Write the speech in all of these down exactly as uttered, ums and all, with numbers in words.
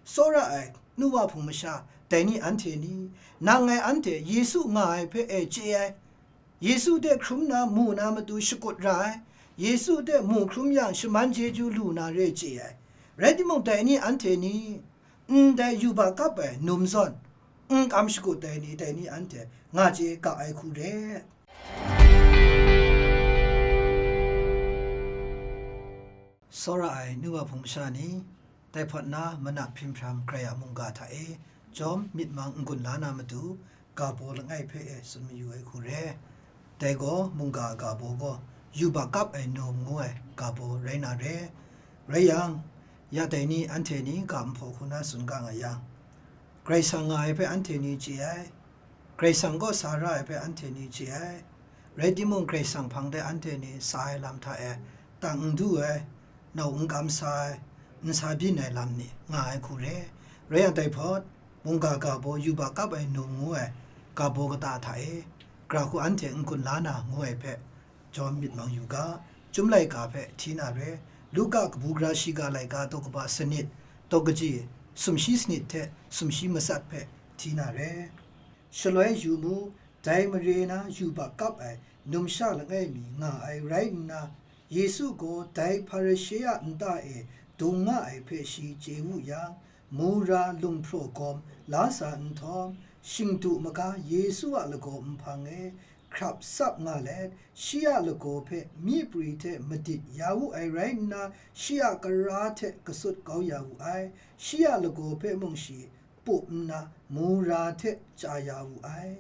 Tsawra ai nu wa hpung masha, dai ni anhte ni, nang ngai anhte Yesu nga ai hpe e chye ai, Yesu hte hkrum na mu na matu shakut ra ai, Yesu hte mu hkrum yang shaman chyeju lu na re chye ai. Rai timung, dai ni anhte ni, ndai yubak kap ai num zawn, n kam shakut ai ni, dai ni anhte nga chye ga ai hku re. Tsawra ai nu wa hpung masha ni, dai hpawt na manat hpinghpram Karai a mungga hta e jawm myit mang n-gun la na matu, ga baw langai hpe e tsun mayu ai hku re. Dai gaw mungga a ga baw gaw yubak kap ai num ngu ai ga baw rai na re. Rai yang, ya dai ni anhte ni ga nhpaw hku na tsun ga nga yang, Karai Kasang nga ai hpe anhte ni chye ai, Karai Kasang kaw sa ra ai hpe anhte ni chye ai, rai timung Karai Kasang hpang de anhte ni sa ai lam hta e tang n du ai, nau n kam sa ai, n sa byin ai lam ni nga ai hku re. Rai yang dai hpawt, mungga ga baw yubak kap ai num ngu ai ga baw kata hta e, gara hku anhte n-gun la na ngu ai hpe jawm myit mang yu ga. Chyum laika hpe hti na re. Luka kabu gara shiga laika daw kaba sanit, daw kaji sumshi sanit hte sumshi matsat hpe hti na re. Shaloi yu mu, dai mare na yubak kap ai numsha langai mi nga ai rai nna, Yesu gaw dai Hparishe a nta e dung nga ai hpe shi chye wu yang, mura lunghpraw gawm la sa nhtawm, shingdu maga Yesu a lagaw nhpang e hkrap tsap nga let, shi a lagaw hpe myi pri hte madit ya wu ai rai nna, shi a kara hte kasut kau ya wu ai. Shi a lagaw hpe mung shi pup nna, mura hte chya ya wu ai.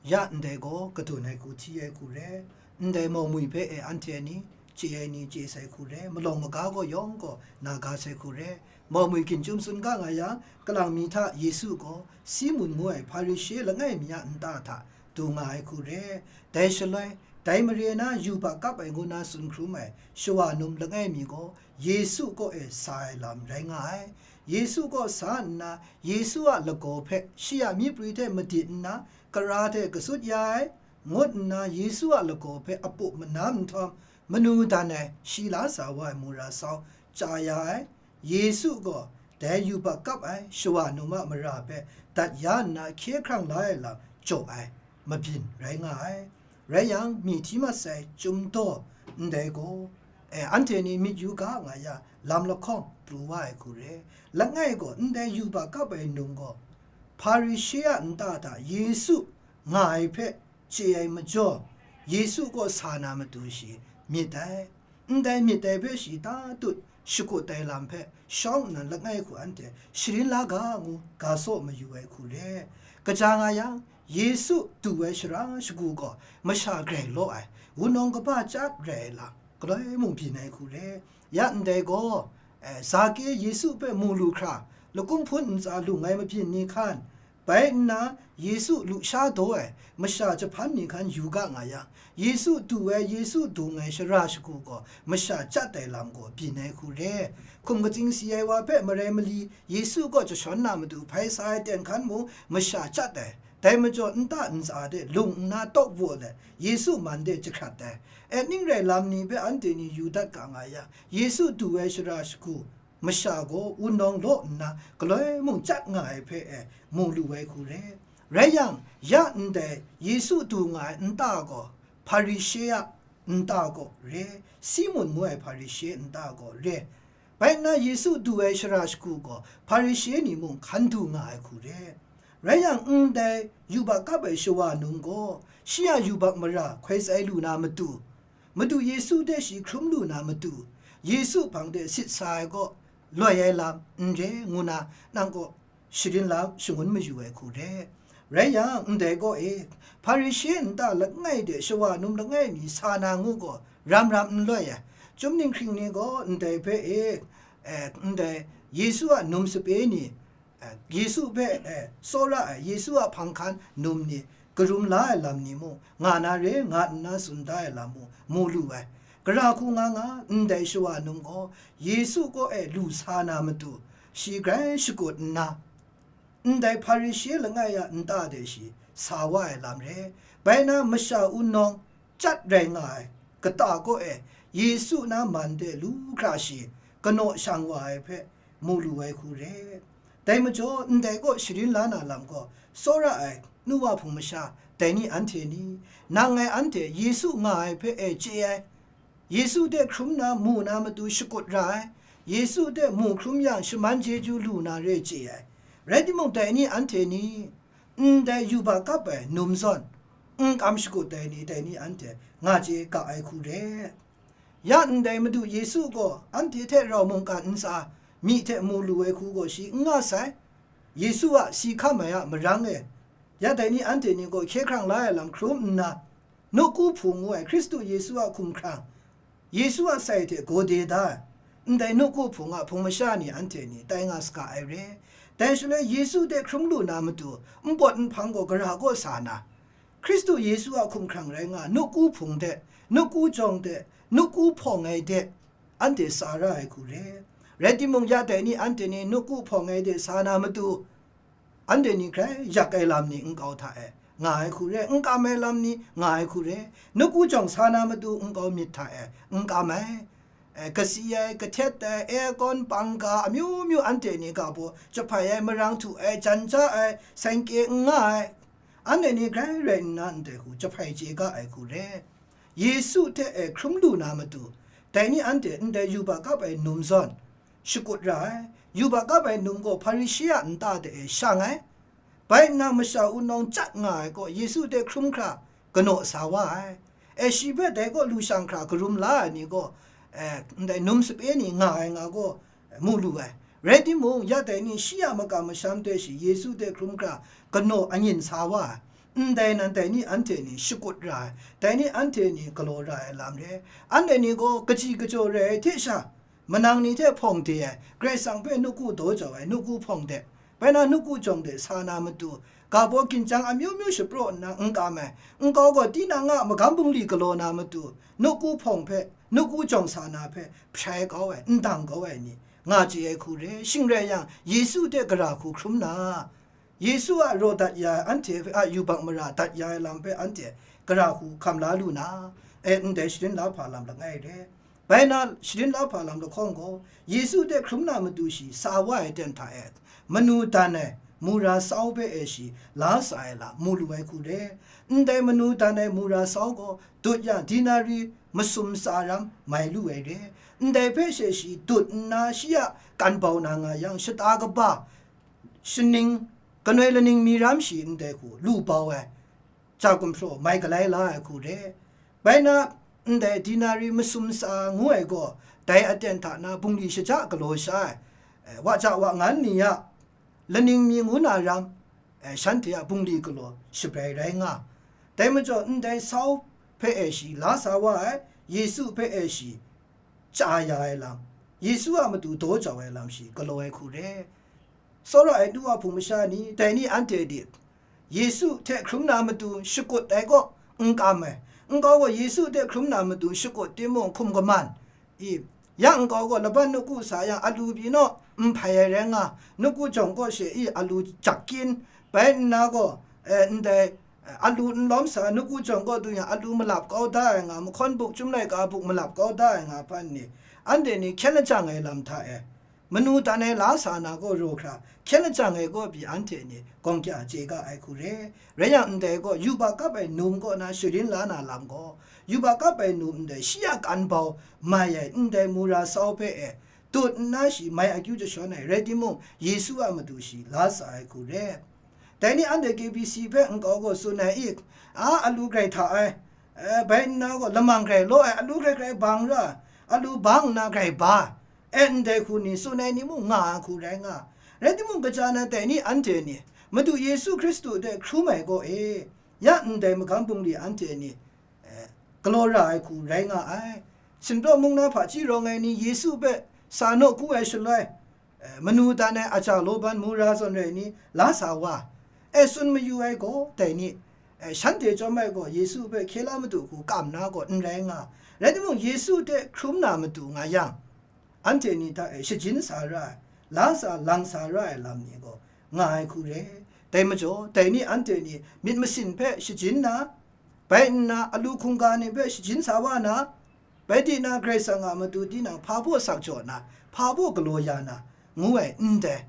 Ya ndai gaw kadun ai hku hti ai hku re, ndai mau mwi hpe e anhte ni chye ai ni chye sai hku re, malawng maga gaw yawng gaw na ga sai hku re. Mau mwi ginchyum tsun ga nga yang, kalang mi hta Yesu gaw Simun ngu ai Hparishe langai mi a nta hta du nga ai hku re. Dai shaloi, dai mare na yubak kap ai ngu na tsun hkrum ai shawa num langai mi gaw Yesu kaw e sa ai lam rai nga ai. Yesu kaw sa nna, Yesu a lagaw hpe shi a myi pri hte madit nna, kara hte kasut ya ai, ngut nna Yesu a lagaw hpe apup manam nhtawm, manu dan ai shi la sa wa ai mura sau chya ya ai. Yesu gaw dai yubak kap ai shawa num a mara hpe dat ya nna hkye hkrang la ai lam jaw ai mabyin rai nga ai. Rai yang, myi hti mat sai Chyum daw ndai gaw, e, anhte ni myit yu ga nga ya, lam lahkawng pru wa ai hku re. Langai gaw ndai yubak kap ai num gaw Hparishe a nta hta Yesu nga ai hpe chye ai majaw, Yesu kaw sa na matu shi myit ai. Ndai myit ai hpe shi tatut shakut ai lam hpe shawng nnan langai hku anhte sharin la ga ngu ga saw mayu ai hku re. Kaja nga yang, Yesu du ai shara shagu gaw masha grai law ai, wunawng kaba chyat rai ai lam galoi mung byin ai hku re. Ya ndai gaw, eh, Zake Yesu hpe mu lu hkra, lakum hpun ntsa lung ai mabyin ni hkan, bai nna, Yesu lusha daw ai masha jahpan ni hkan yu ga nga yang, Yesu du ai, Yesu dung ai shara shagu gaw masha chyat ai lam gaw byin ai hku re. Hkum katsing si ai wa hpe marai mali Yesu kaw jashawn na matu hpai sa ai ten hkan mung masha chyat ai. Dai majaw nta ntsa de lung nna tawk baw let Yesu man de jahkrat ai. E, ning rai lam ni hpe anhte ni yu dat ga nga yang, Yesu du ai shara shagu masha gaw wunawng law nna galoi mung chyat nga ai hpe e mu lu ai hku re. Rai yang, ya ndai Yesu du nga ai nta gaw Hparishe a nta gaw re, Simun ngu ai Hparishe nta gaw re. Bai nna Yesu du ai shara shagu gaw Hparishe ni mung hkan du nga ai hku re. Rai yang, ndai yubak kap ai shawa num gaw shi a yubak mara hkoi tsai lu na matu, Madu Yesu hte shi hkrum lu na matu, Yesu hpang de sit sa ai gaw loi ai lam n re ngu na, nang kaw sharin la shangun mayu ai hku re. Rai yang, ndai gaw e, Hparishe nta langai de shawa num langai mi sa na ngu gaw ram ram n loi ai. Chyum ninghkring ni gaw ndai hpe e, e, ndai Yesu a num sape ni, e, Yesu hpe, e, tsawra ai Yesu a hpang hkan num ni, karum la ai lam ni mung nga na re, nga nna tsun da ai lam mung mu lu ai. Gara hku nga nga, ndai shawa num gaw Yesu kaw e lu sa na matu, shi grai shakut nna, ndai Hparishe langai a nta de shi sa wa ai lam re. Bai na, masha wunawng chyat rai nga ai kata kaw e Yesu na man de lu hkra shi kanaw shang wa ai hpe, mu lu ai hku re. Dai majaw, ndai kaw sharin la na lam gaw, tsawra ai nu wa hpung masha, dai ni anhte ni, nang ngai anhte Yesu nga ai hpe e chye ai, Yesu de hkrum na mu na matu shakut ra ai, Yesu de mu hkrum yang shaman chyeju lu na re chye ai, rai timung, dai ni anhte ni, ndai yubak kap ai num zawn, n kam shakut ai ni, dai ni anhte nga chye ga ai hku re. Ya ndai Madu Yesu gaw anhte hte rau mungkan ntsa, myi hte mu lu ai hku gaw shi n nga sai. Yesu a si hkam ai a marang e, ya dai ni anhte ni gaw hkye hkrang la ai lam hkrum nna, nawku hpung ngu ai Hkristu Yesu a hkumhkrang, Yesu a sai hte gaw de da ai, ndai nawku hpung a hpung masha ni anhte ni tai nga saga ai re. Dai shaloi Yesu de hkrum lu na matu npawt nhpang gaw gara kaw sa na, Hkristu Yesu a hkumhkrang rai nga, nawku hpung de, nawku jawng de, nawku hpawng ai de, anhte sa ra ai hku re. Rai timung, ya dai ni anhte ni nawku hpawng ai de sa na matu, anhte ni grai yak ai lam ni nkau hta e nga ai hku re, n kam ai lam ni nga ai hku re, nawku jawng sa na matu nkau myit hta e n kam ai. E, kasi ai, kahtet ai, aircon, pangga, amyu myu anhte ni ga baw jahpai ai, marang htu ai, jan ja ai, sengke n nga ai, anhte ni grai rai nna ndai hku jahpai chye ga ai hku re. Yesu hte e hkrum lu na matu, dai ni anhte ndai yubak kap ai num zawn shakut ra ai. Yubak kap ai num gaw Hparishe a nta de e shang ai. Bai nna masha wunawng chyat nga ai gaw Yesu hte hkrum hkra kanaw sa wa ai. E, shi hpe dai kaw lu shang hkra karum la ai ni gaw, e, ndai num sape ni nga ai nga gaw, e, mu lu ai. Rai timung, ya dai ni shi a makam masham hte shi Yesu hte hkrum hkra kanaw angyin sa wa ai. Ndai nan dai ni anhte ni shakut ra ai, dai ni anhte ni galaw ra ai lam re. Anhte ni gaw kaji kajaw rai ai hte sha, manang ni hte hpawng de ai, Karai Kasang hpe nawku daw jau ai, nawku hpawng de, bai na nawku jawng de sa na matu, ga baw ginjang amyu myu shapraw nna n kam ai, nkau gaw tinang a magam bungli galaw na matu, nawku hpawng hpe, nawku jawng sa na hpe hprai kau ai, n dang kau ai ni, nga chye ai hku re. Shing rai yang, Yesu hte gara hku hkrum na, Yesu a raw dat ya ai, anhte a yubak mara dat ya ai lam hpe anhte gara hku hkam la lu na, e, ndai sharin la hpa lam langai re. Bai na sharin la hpa lam lahkawng gaw, Yesu hte hkrum na matu shi sa wa ai ten hta e, manu dan ai mura sau hpe e shi la sa ai lam mu lu ai hku re. Ndai manu dan ai mura sau gaw dut yang dinari masum tsa ram mai lu ai re. Ndai hpe she shi dut nna shi a kan bau na nga yang, shata kaba, shaning, kanoi laning mi ram shi ndai hku lu bau ai, ja gumhpraw mai galai la ai hku re. Bai na, ndai dinari masum tsa ngu ai gaw, dai aten hta na bungli shaja galaw sha ai, e, wa ja wa ngan ni a laning mi ngu na ram, e, shanhte a bungli galaw shabrai rai nga. Dai majaw, ndai sau hpe e shi la sa wa ai, Yesu hpe e shi chya ya ai lam, Yesu a matu daw jau ai lam shi galaw ai hku re. Tsawra ai nu wa hpung masha ni, dai ni anhte di, Yesu hte hkrum na matu shakut ai gaw n kam ai, nkau gaw Yesu hte hkrum na matu shakut timung hkum kaman, i, ya nkau gaw laban nawku sa yang alu pyi naw, n hpai ai rai nga, nawku jawng kaw she i alu jak kyin, bai nna gaw, e, ndai, e, alu n lawm sa, nawku jawng kaw du yang alu malap kau da ai nga, mahkawn buk, Chyum laika buk malap kau da ai nga hpan ni, anhte ni hkyen lajang ai lam hta e, manu dan ai la sa na gaw raw hkra, hkyen lajang ai gaw pyi anhte ni gawng kya chye ga ai hku re. Rai yang ndai gaw, yubak kap ai num kaw na sharin la na lam gaw, yubak kap ai num ndai shi a kan bau mai ai ndai mura sau hpe e, dut nna shi mai akyu jashawn ai rai timung, Yesu a matu shi la sa ai hku re. Dai ni anhte K B C hpe nkau gaw tsun ai i, a, alu grai hta ai, e, bai nna gaw lamang grai law ai, alu grai grai bang ra, alu bang nna grai ba, e, ndai hku ni tsun ai ni mung nga ai hku rai nga. Rai timung, kaja na dai ni anhte ni, Madu Yesu Hkristu hte hkrum ai gaw e, ya ndai magam bungli anhte ni, e, galaw ra ai hku rai nga ai. Sinpraw mung na hpaji rawng ai ni Yesu hpe sa nawku ai shaloi, e, manu dan ai aja law ban mura zawn rai ni la sa wa, e, tsun mayu ai gaw dai ni, e, shanhte chyawm ai gaw Yesu hpe hkye la madu hku kam na gaw n rai nga. Rai timung, Yesu hte hkrum na madu nga yang, anhte ni hta e shajin sa ra ai, la sa lang sa ra ai lam ni gaw nga ai hku re. Dai majaw, dai ni anhte ni myit masin hpe shajin na, bai nna alu hkungga ni hpe shajin sa wa na, bai di na, Karai Kasang a matu tinang hpa baw sak jaw na, hpa baw galaw ya na, ngu ai ndai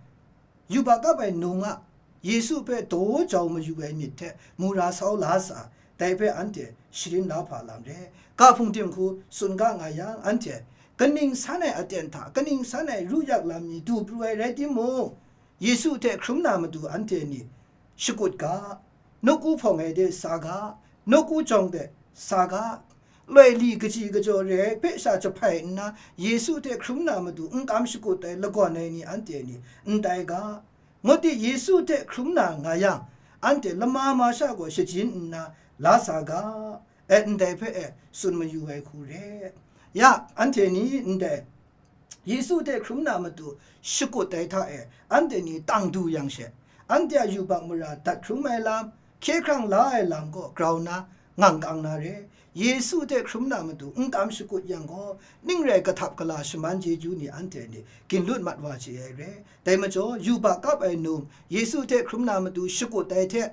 yubak kap ai num a Yesu hpe daw jau mayu ai myit hte mura sau la sa, dai hpe anhte sharin la hpa lam re. Kahpung dinghku tsun ga nga yang, anhte kaning san ai aten hta kaning san ai ru yak lam mi du pru ai rai timung, Yesu hte hkrum na matu anhte ni shakut ga, nawku hpawng ai de sa ga, nawku jawng de sa ga, loi li kaji kajaw re ai hpe sha jahpai nna, Yesu hte hkrum na matu n kam shakut ai lagawn ai ni anhte ni n tai ga, ngut di Yesu hte hkrum na nga yang, anhte lama ma sha gaw shajin nna la sa ga, e ndai hpe e tsun mayu ai hku re. Ya, anhte ni ndai Yesu hte hkrum na matu shakut ai hta e anhte ni tang du yang she, anhte a yubak mara dat hkrum ai lam, hkye hkrang la ai lam gaw grau na, ngang kang na re. Yesu hte hkrum na matu n kam shakut yang gaw, ning rai kahtap kala shaman chyeju ni anhte ni ginlut mat wa chye ai re. Dai majaw, yubak kap ai num, Yesu hte hkrum na matu shakut ai hte,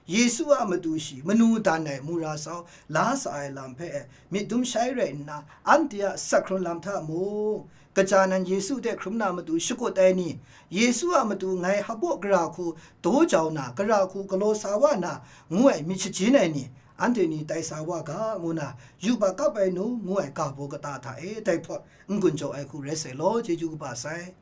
Yesu a matu shi manu dan ai mura sau la sa ai lam hpe e myit dum shai rai nna, anhte a sak hkrun lam hta mung, kaja nan Yesu hte hkrum na matu shakut ai ni, Yesu a matu ngai hpaw gara hku daw jau na, gara hku galaw sa wa na, ngu ai myit shajin ai ni, anhte ni tai sa wa ga, ngu na, yubak kap ai num ngu ai ga baw kata hta e dai hpawt n-gun jaw ai hku rai sai law, chyeju kaba sai.